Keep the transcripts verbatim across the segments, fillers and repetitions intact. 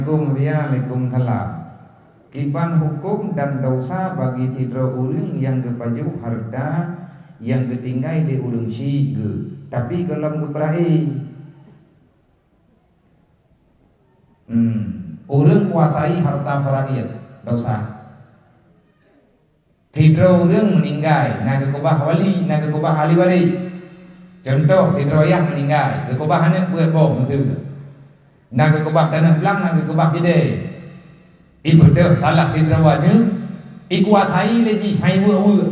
Assalamualaikum, waalaikumsalam. Kiban huköm dan dosa bagi sidroe ureuëng nyang geupajoh hareuta nyang geutinggai lé ureuëng syik geuh, tapi gohlom geupeurae? Hmm. Ureuëng kuasai hareuta peurae, dosa. Sidroe ureuëng meuninggai, na geukeubah wali, na geukeubah ahli waréh. Cuntoh, sidroe yah meuninggai, geukeubah aneuëk peuet boh meuteue. Na geukeubah tanoh blang, na geukeubah keudè. Ibeudôh salah sidroe aneuëk, ikuasai lé jih, hai weuek-weuek.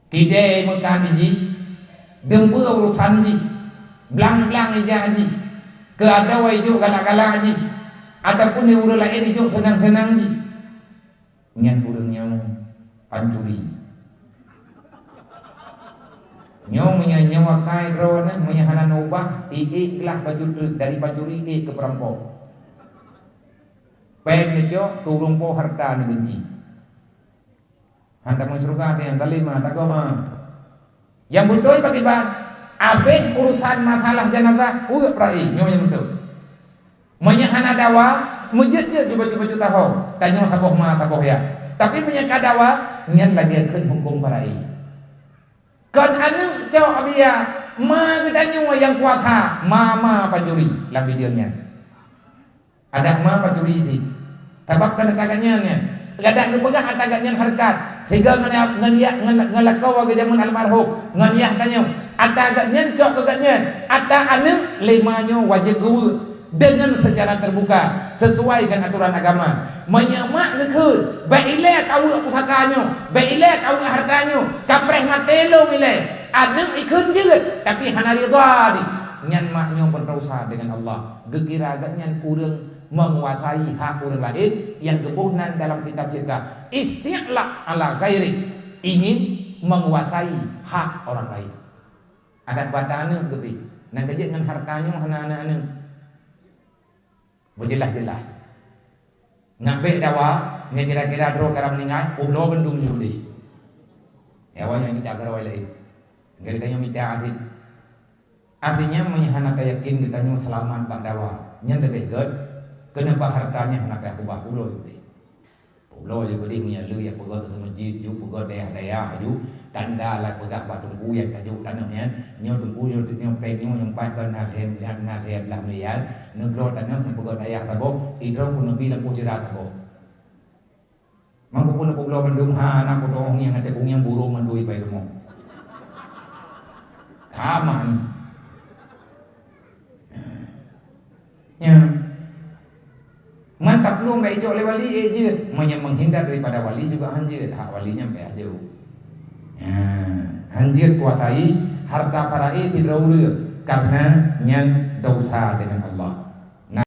Keudè meukat jih, deumpeu urosan jih, blang-blang ija jih, keu adoe ijok galak-galak jih, ataupun di ureuëng laén ijok seunang-seunang jih. Nyan ureuëng nyoe pancuri. Nyoe meunyoe nyoe akai droeneuh, meunyoe hana neubah, iék glah baju treuk dari pancuri ék keu peurampok. Péng neucok keu ureuëng po hareuta neubeunci. Han tamong syeuruga teuh nyang zalim, ha, tagoe ma. Nyang beutôi pakriban, abéh urusan masalah janazah, uek peura'i, nyoe nyang beutôi. Meunyoe hana dawa, meujeuet-jeuet ju bacut-bacut tahong, tanyoe saboh ma, saboh yah. Tapi meunyoe ka dawa, nyan lagée kheun huköm peura'i. Kon aneuëk cok biya, ma geutanyoe nyang kuasa, ma-ma pancuri lam video nyan. Adak ma pancuri cit. Sabab keuneuk ata gobnyan nyan. Kadang geupeugah ata gobnyan hareukat. Sigoe ngon, ngon yah, ngon, ngon lakoe geujameun almarhum, ngon yah tanyoe. Ata gobnyan cok keu gobnyan. Ata aneuëk lé ma nyoe wajéb geuweuek deungon seucara teubuka, sisuai ngon atoran agama. Meunyoe mak geukheun, "Bék ilée kaweuek pusaka nyoe, bék ilée kaweuek hareuta nyoe, kapreh maté lôn ilée," aneuëk ikheun jeuet, tapi hana ridha jih, nyan mak nyoe beudosa deungon Allah. Geukira gobnyan ureuëng menguasai hak ureuëng laén, nyang geuboh nan dalam kitab fiqah, isti'la ala ghairi, ingin menguasai hak orang lain. Adak bak aneuëk geubi, nyang keujeuet ngon hareuta nyoe hana aneuëk-aneuëk. Beujeulaih-jeulaih. Nyak bék dawa, nyan kira-kira droe ka meuninggai, peubloe bandum nyoe deh. Ya, awaknyan mita keurôi laén. Geutanyoe mita adit. Artinya, meunyoe hana tayakin geutanyoe seulamat bak dawa, nyan leubeh gét. Keuneubah hareuta nyan hana payah keubah, peubloe ju deh. Peubloe ju deh, meunyoe le nyang peugöt ateueh masjid, ju peugöt dayah-dayah, ju tanda lah peugah bak teungku nyang tajok tanoh nyan. Nyoe teungku, nyoe, nyoe péng nyoe nyang pat kon na lhèe, na lhèe blah miliar, neubloe tanoh, neupeugöt dayah saboh, idroe pun neubi lampôh jeurat saboh. Mangkupun peubloe bandum, ha, aneuk putôh nyang até kunyang burung mandui pai rumoh. Aman. Nyan. Mantap lom bék icok lé wali, eh, jeuet. Meunyoe menghindar daripada wali juga han jeuet, hak wali nyan bék aju. Nyan. Han jeuet kuasai hareuta peura'i sidroe ureuëng, karena nyan dosa deungon Allah.